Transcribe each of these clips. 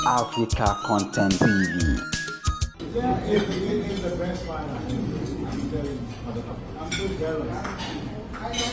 Africa Content TV. Yeah, it is the best one. I'm telling you. I'm so jealous.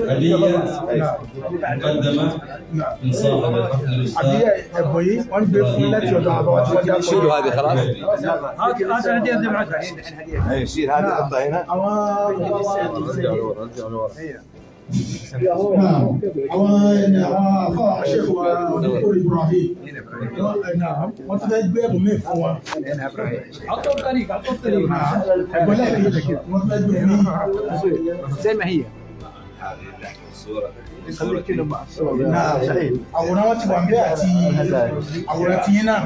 هدية مقدمة من صاحب الحفل الأستاذ Àbí ẹ̀bùn yìí wọ́n gbé fún láti ọ̀dọ̀ àbáwá tí wọ́n dákọ̀. شيلوا هذه خلاص. هذا هديه دمعتها. اي شيل هذه حطها هنا. Àwọn àwọn ẹni àwọn afọ àṣẹkù wa Dr. Ibrahim wọ́n tún fẹ́ gbé ẹ̀bùn míì fún wa. عطوا الطريق، عطوا الطريق. Ẹ̀bùn lẹ́ẹ̀kejì wọ́n tún fẹ́ gbé fún yín. زي ما هي. Náà, àwòrán wọn ti wà níbẹ̀ àti àwòrán ti yín náà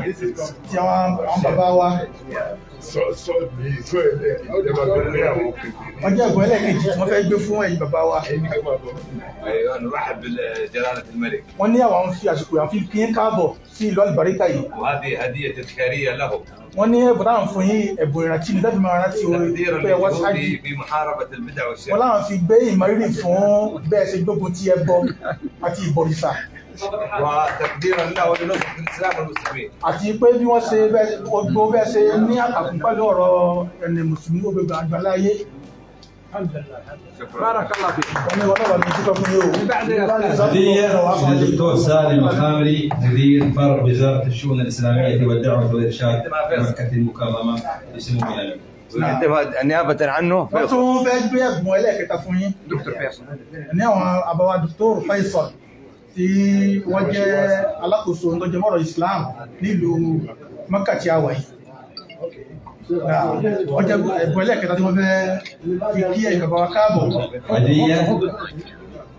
ti àwọn bàbá wa. Wọ́n jẹ́ ẹ̀bùn ẹlẹ́ẹ̀kejì tí wọ́n fẹ́ gbé fún ẹ̀yin bàbá wa. ايوه، نرحب بجلاله الملك. Wọ́n ní àwọn fi àsìkò àwọn fi kí yín káàbọ̀ sí ìlú àlùbáríkà yìí. وهذه هديه تذكاريه له. Wọ́n ní ẹ̀bùn táwọn fún yín, ẹ̀bùn ìrántí ní láti máa rántí oore تقديرا pé ẹ wá sáájì. لجهوده في محاربه البدع Wọ́n والشرك. láwọn fi gbé ìmọ̀rírì fún bẹ́ẹ̀ ṣe gbógun ti ẹbọ àti ìbọ̀rìṣà. وتقديرا له لنصره الاسلام والمسلمين. Àti pé bí wọ́n ṣe bẹ́ẹ̀ gbogbo bẹ́ẹ̀ ṣe ní àkàkùn pẹ̀lú ọ̀rọ̀ ẹni mùsùlùmí gbogbo àgbáláyé. شكرا. بارك الله فيك. Wọ́n ní wọn náà wà ní dúpẹ́ fún yín o. هدية من الدكتور سالم الخامري، مدير فرع وزارة الشؤون الإسلامية والدعوة والإرشاد بمكة المكرمة لسمو الأمير. ويقدمها نيابه عنه Wọ́n فيصل. tún fẹ́ gbé ẹ̀bùn ẹlẹ́ẹ̀kẹta fún yín. دكتور فيصل. Ní àwọn àbáwá Dr. Faisal tí wọ́n jẹ́ alákòóso tó jẹ mọ́rọ̀ Islam nílùú Mọ́kà tí a wà yìí. Náà, wọ́n jẹ́ ẹ̀bùn ẹlẹ́ẹ̀kẹta tí wọ́n fẹ́ fi kí ẹ̀yin bàbá wa káàbọ̀. هدية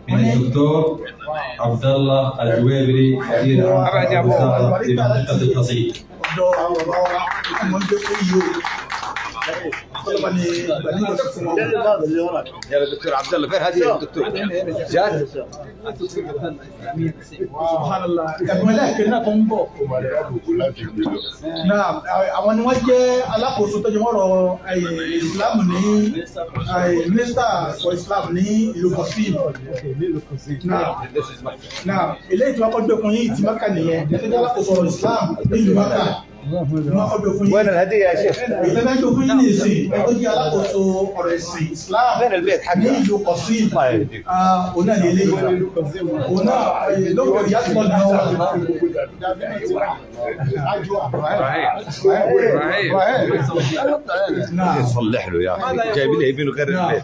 من الدكتور عبد الله الجويبري، مدير عام الوزارة في منطقة القصيم. Ọ̀dọ̀ àwọn bàbá wa tí wọ́n gbé fún yìí o. Ọlọ́ba ni ìgbà ní ìgbà fún wọn. يلا دكتور عبد الله، فين هديه الدكتور؟ جات؟ Subhanallah. Ẹ̀bùn ẹlẹ́ẹ̀kẹrin náà tó ń bọ̀. Náà, àwọn ni wọ́n jẹ́ alákòóso tó jẹ mọ́rọ̀ Islam ní Minister for Islam ní ìlú Kọ̀sím. Náà, náà, eléyìí tí wọ́n kọ́ gbé fún yín ti Maka nìyẹn. Ẹ tó jẹ́ alákòóso ọ̀rọ̀ Islam ní ìlú Maka. Ni wọ́n kọ́ gbé fún yín. وين الهديه يا شيخ؟ Èyí tó fẹ́ gbé fún yín ní ìsìn, ẹ tó jẹ́ alákòóso ọ̀rọ̀ ẹ̀sìn Islam فين البيت ní حقه؟ ìlú Kọ̀sím. الله يهديك. Òun náà ní eléyìí. Òun náà lókè ìyá tó lọ́ọ́ náà wà. نعم. صلح له يا اخي، جايب لي يبينه غير البيت.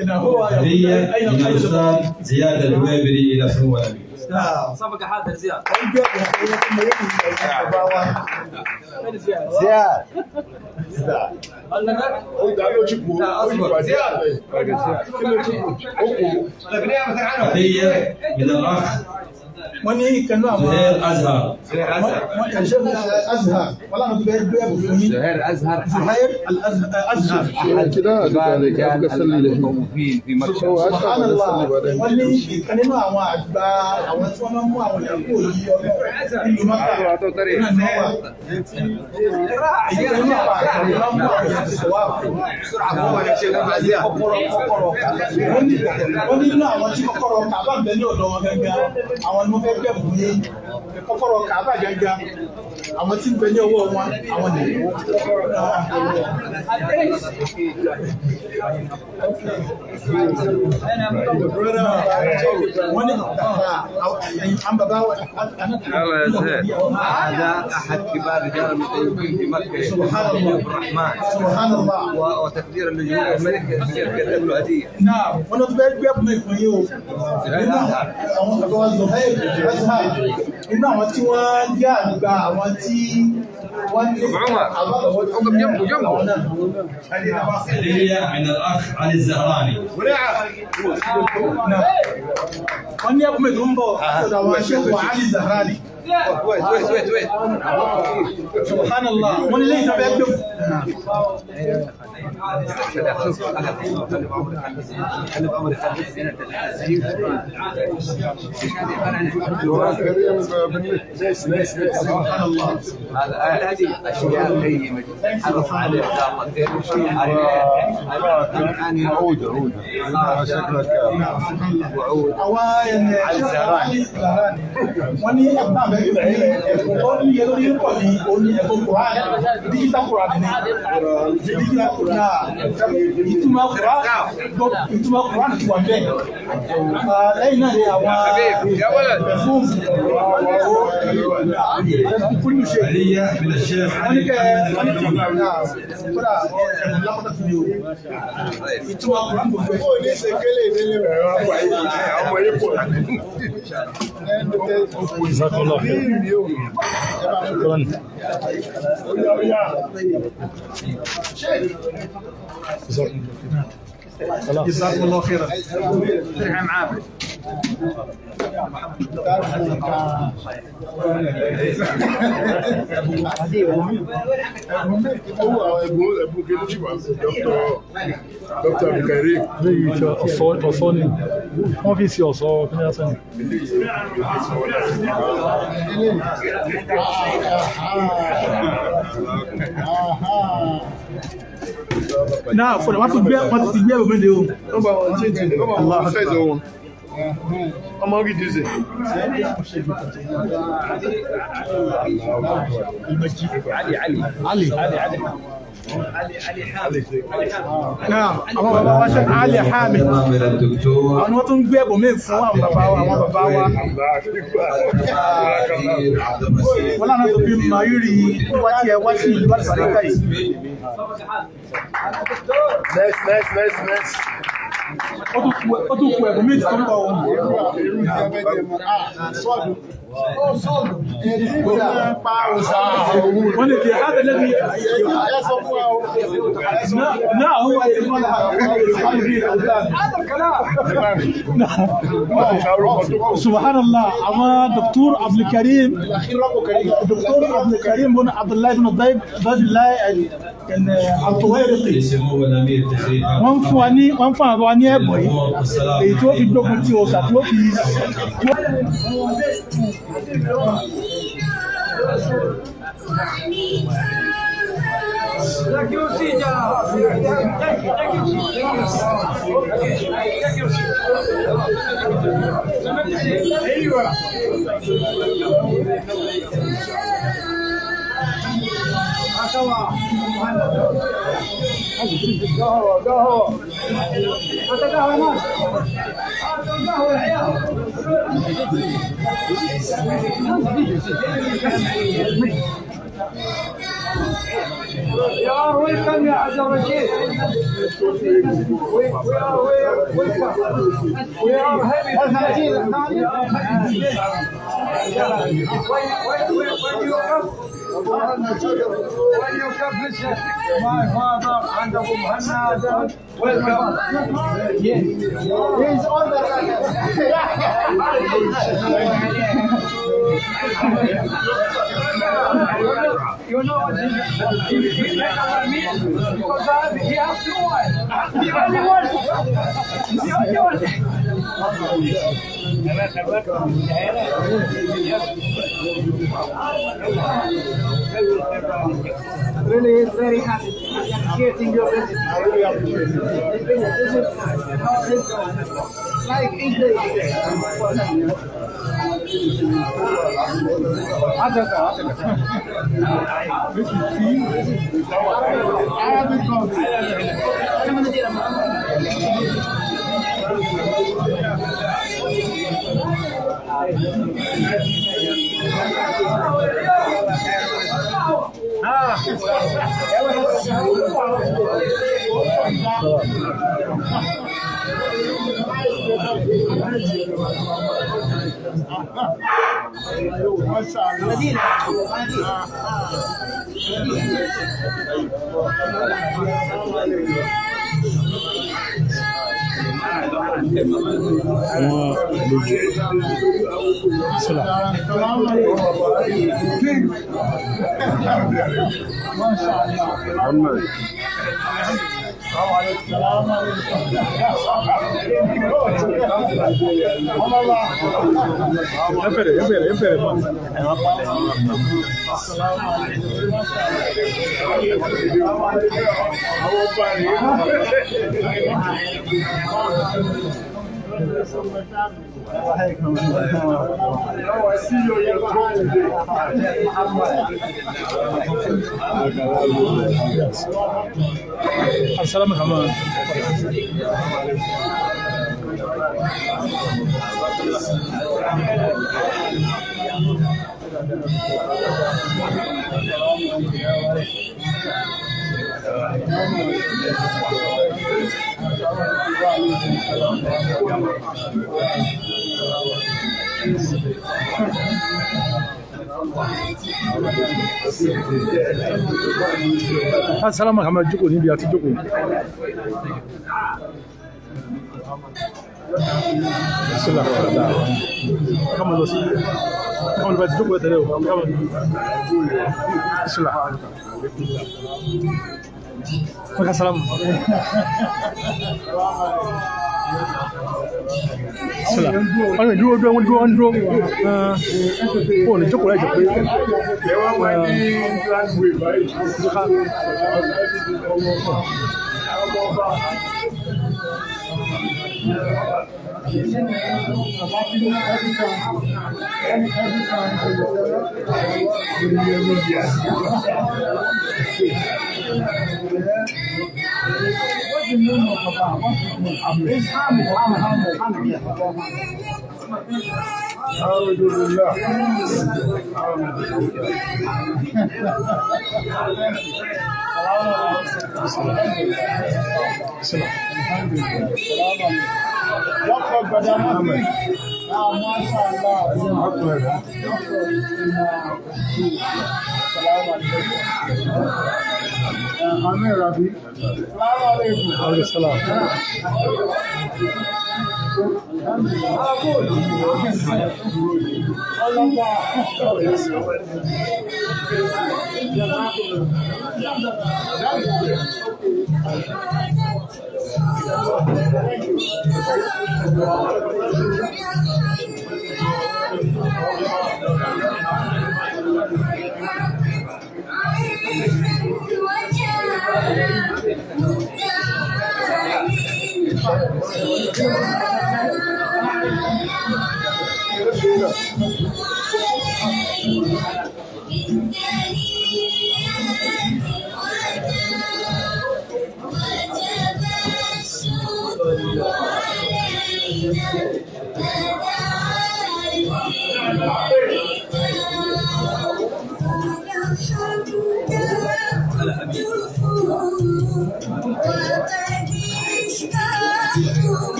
إنه هو هدية أين من الأستاذ زياد الجويبري إلى سمو الأمير. نعم. صفقه حاضر زياد. زياد. لا اصبر زياد. طيب نيابه عنه. هدية من الأخ Wọ́n ní ìkànnì àwọn زهير أزهر. زهير ازهر. wọ́n ṣe Azhar wọ́n láwọn tó fẹ́ gbé ẹ̀bùn fún yín. زهير ازهر. Zuhair Al-Azhar. كبار رجال المتطوفين في مكه. Subhanallah. Wọ́n ní ìkan nínú àwọn àgbà àwọn tí wọ́n máa ń mú àwọn ìyàwó yìí ọlọ́run nílùú Maka náà ní wọ́n wà. Ìkan nínú àwọn àgbà tí wọ́n máa ń mú àwọn ìyàwó wà. Kọ́kọ́rọ́ kọ́kọ́rọ́ wọ́n ní nínú àwọn tí kọ́kọ́rọ́ Kàbá ń bẹ ní ọ̀dọ̀ wọn gangan, àwọn ni wọ́n fẹ́ gbẹ̀bùn ní kọ́kọ́rọ́ Kàbá gangan, àwọn tí ń bẹ ní ọwọ́ wọn àwọn nìyí. Wọ́n ní àwọn bàbá wa. هذا احد كبار رجال المتطوفين في مكه. سبحان الله. الرحمن. Subhanallah. وتقديرا لجهود الملك قدم له هديه. Náà, wọ́n ló fẹ́ gbé ẹ̀bùn ìfún yín o. Nínú àwọn bàbá wa Zuhair Azhar, nínú àwọn tí wọ́n jẹ́ àgbà àwọn tí Wọ́n ní وقف جنبه جنبه. هدية من الأخ علي الزهراني. Wọ́n ní ẹ̀bùn mẹ́tò ń bọ̀ látọ̀dọ̀ àwọn Sheikh Ali Zahrani. Wait wait wait wait. Subhanallah, wọ́n ní lẹ́yìn tó fẹ́ gbé شوف انا بعمري انا بعمري Subhanallah. هذه اشياء قيمه جدا حرص عليها جزاه الله خير. عود عود شكلك. وعود. Àwọn ẹni Sheikh Ali Zahrani, wọ́n ní ẹ̀bùn náà bẹ́ẹ̀ ní ẹ̀bùn tó ní iye lórí pọ̀ ní oní ẹ̀bùn Quran, digital Quran ní digital Quran, ìtumọ̀ Quran, ìtumọ̀ Quran ti wà bẹ́ẹ̀. Lẹ́yìn náà ni àwọn ẹ̀fún kúlù ṣe. هدية من الشيخ Wọ́n ní علي kẹ́ محمد wọ́n ní العلوي. kódà ẹ̀bùn lápáta fún mi o, ìtumọ̀ Quran gbogbo ẹ̀. Ó ní ṣe kélé ìdílé rẹ̀ ọmọ yìí pọ̀. جزاك الله خير. شكرا. جزاكم الله خير. جزاكم الله خيرا. Dr. Abdulkareem. Ọ̀sọ́ ni wọ́n fi sí ọ̀sọ́ kí ní lásán ni. Náà fọdà wọ́n ti gbé ẹ̀bùn mi dé o. Ọmọ gidi ṣe. Ali. Náà àwọn bàbá wa ṣe Ali Hamid. من الدكتور Àwọn ni wọ́n tún gbé ẹ̀bùn mi fún àwọn bàbá wa, àwọn bàbá wa. الأمير عبد الرشيد. Wọ́n lànà tó fi mọ rírì wá tí ẹ wá sí ìlú àlùbáríkà yìí. Next, next, next, next. Ó tún kù ẹ̀bùn mi tó ń bọ̀ o. Wọ́n lè fi hádà lẹ́bi. Náà ó wà lè mọ́ Subhanallah, àwọn Dr. Abdulkareem, Dr. Abdulkareem bin Abdullahi bin Daif Abdullahi Al-Tuwairiqi. لسمو الأمير تشريفا. Wọ́n fún wa ní, wọ́n fún àwọn ní ẹ̀bùn yìí, èyí tí ó fi gbógun ti òòṣà tí ó fi. You are welcome يا عبد الرشيد. We are welcome. We are happy today. We are happy today. When you come, when you come visit my father and Abu Muhammad, welcome. Yes. He's on the You know what he make our meal because he has two wives. He only one. He only one. Really, he's very happy appreciating your visit. I really appreciate it. This is like English. Arabic country. Àwọn àlejò sílà. Ẹ bẹ̀rẹ̀, ẹ bẹ̀rẹ̀, ẹ bẹ̀rẹ̀ mọ́. Assalamu alaikum. Assalamu alaikum. Jókòó níbi àti jókòó. Sílà. Káwọn lọ sí. Káwọn lọ bá ti jókòó tẹ́lẹ̀ o. Káwọn sílà. Maka salam. Sílà. Wọ́n dúró dúró wọ́n dúró wọ́n dúró. Ó ní jókòó láì jẹ́ pé. Sílà. Aleykum salaam.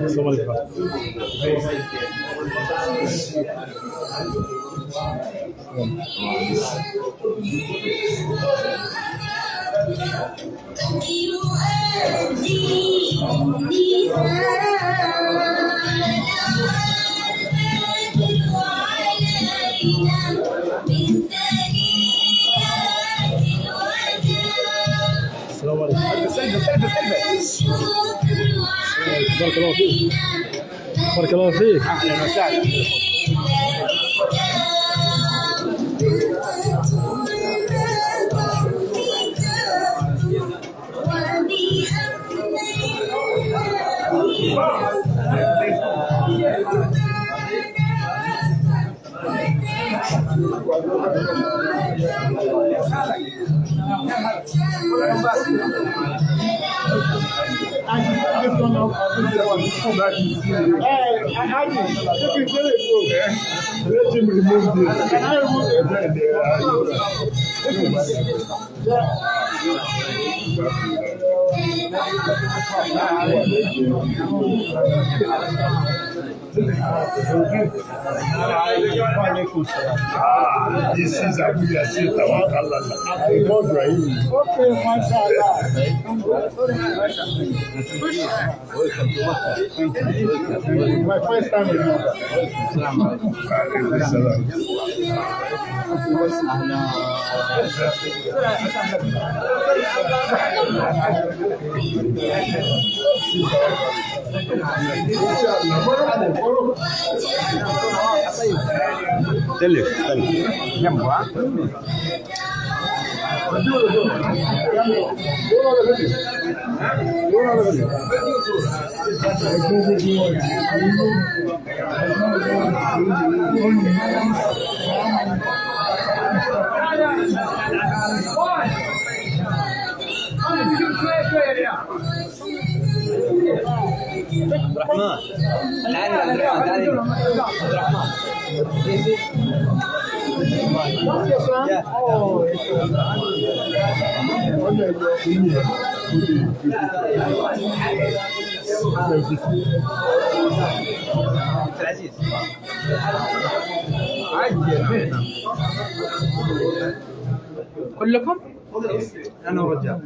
Assalamu alaikum. Assalamu alaikum. Assalamu alaikum. بارك الله فيك. بارك الله فيك. اهلا وسهلا. Let him remove this. Can I remove it? This is Abu Yasir Tawakkal. Okay, mashallah. My first time in Mecca. تعال يا عبد الرحمن، تعال هنا. عبد الرحمن. عبد العزيز. كلكم؟ انا ورجال.